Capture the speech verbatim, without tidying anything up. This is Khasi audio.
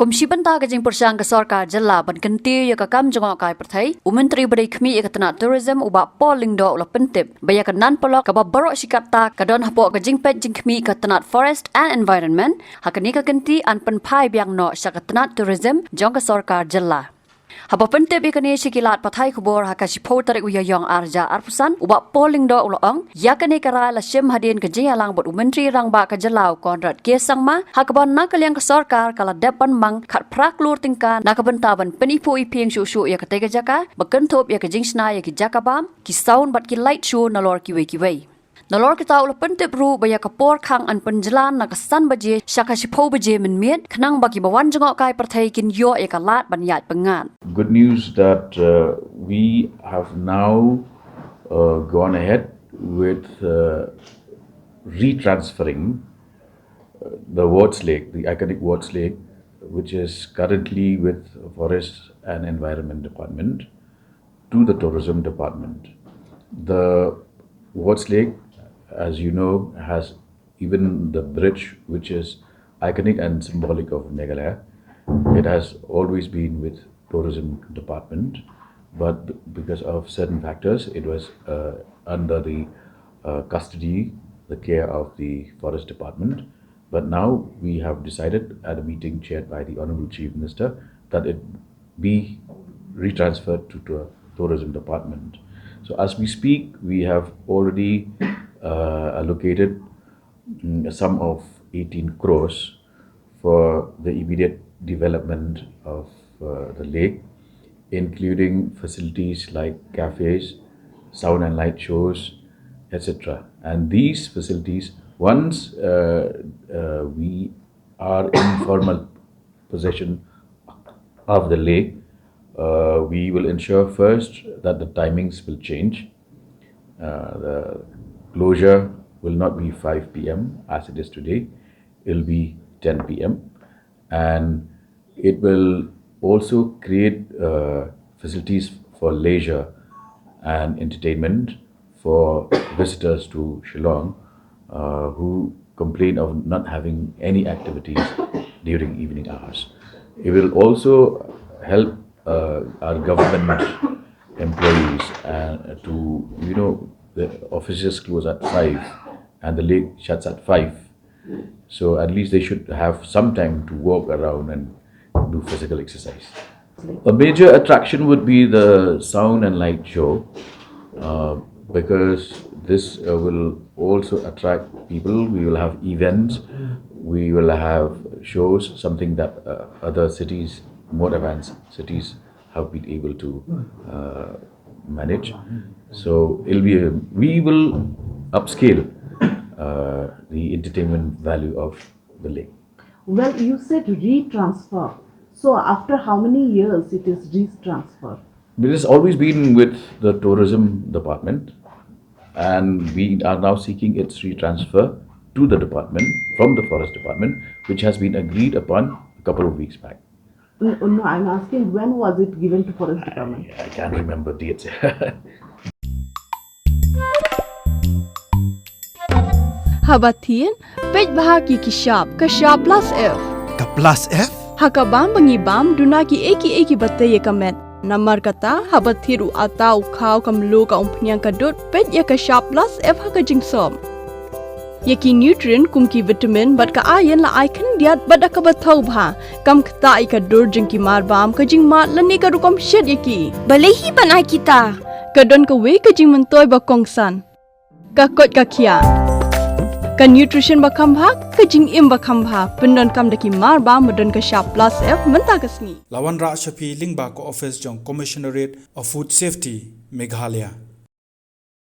Kum shi bynta ka jingpyrshang ka sorkar jylla ban kyntiew ïa ka kam jngohkai pyrthei, u Myntri ba dei khmih ïa ka tnat tourism u Bah Paul Lyngdoh u la pyntip ba ïa ka nan paralok kaba baroh shi katta ka don hapoh ka jingpeit jingkhmih ka tnat forest and environment, ha kane ka kynti yn pynphai biang noh sha ka tnat tourism jong ka sorkar jylla. Haba pyntip ïa kane sha ki lad pathai khubor ha ka shiphew tarik u Ïaïong ar hajar arphew san, u Bah Paul Lyngdoh u la ong, ïa kane ka rai la shim hadien ka jingïalang bad u Myntri Rangbah ka jylla u Conrad K Sangma, ha kaba na ka liang ka sorkar ka la dep ban mang khatphra klur tyngka na ka bynta ban pynipoh iphieng shuh shuh ïa katei ka jaka, ba kynthup ïa ka jingshna ïa ki jaka bam, ki sound bad ki light show nalor kiwei kiwei. Nalor kata u la pyntip ruh ba ïa ka por khang yn pynjlan na ka san baje sha ka shiphew baje mynmiet, khnang ba kiba wan jngohkai pyrthei kin ïoh ïa ka lad ban ïaid pyngngad. Good news that uh, we have now uh, gone ahead with uh, retransferring uh, the Wards Lake, the iconic Wards Lake, which is currently with Forest and Environment Department, to the Tourism Department. The Wards Lake, as you know, has even the bridge, which is iconic and symbolic of Meghalaya. It has always been with Tourism Department, but b- because of certain factors, it was uh, under the uh, custody, the care of the Forest Department. But now we have decided at a meeting chaired by the Honorable Chief Minister that it be retransferred to the Tourism Department. So as we speak, we have already uh, allocated mm, a sum of eighteen crores for the immediate development of uh, the lake, including facilities like cafes, sound and light shows, et cetera. And these facilities, once uh, uh, we are in formal possession of the lake, uh, we will ensure first that the timings will change. Uh, the closure will not be five p.m. as it is today. It'll be ten p.m. And it will also create uh, facilities for leisure and entertainment for visitors to Shillong uh, who complain of not having any activities during evening hours. It will also help uh, our government employees uh, to, you know, the offices close at five and the lake shuts at five. So at least they should have some time to walk around and do physical exercise. A major attraction would be the sound and light show uh, because this uh, will also attract people. We will have events, we will have shows, something that uh, other cities, more advanced cities, have been able to uh, manage. So it'll be a, we will upscale uh, the entertainment value of the lake. Well, you said retransfer. So after how many years it is retransferred? It has always been with the tourism department, and we are now seeking its retransfer to the department from the forest department, which has been agreed upon a couple of weeks back. No, no, I'm asking when was it given to forest department? I can't remember dates. Haba thied, peit bha ki ki shap, ka shap plus F. Ka plus F? Ha ka bam ba ngi bam duna ki ei ki ei ki ba tei ïa ka met. Namar kata haba thied u ata u khaw ka mluh ka umphniang ka dud, peit ïa ka shap plus F ha ka jingsop. Ïa ki nutrient kum ki vitamin bad ka iron la ai khyndiat bad da kaba thaw bha. Kam ktah ïa ka dur jong ki mar bam, ka jingmad lane ka rukom shet ïa ki. Balei hi ban ai kita? Ka don kawei ka jingmyntoi ba kongsan. Ka koit ka khiah. Ka nutrition ba kham bha, ka jingim ba kham bha, pyndonkam da ki mar bam ba don ka shap plus F mynta ka sngi. La wanrah sha phi lyngba ka office jong Commissionerate of Food Safety, Meghalaya.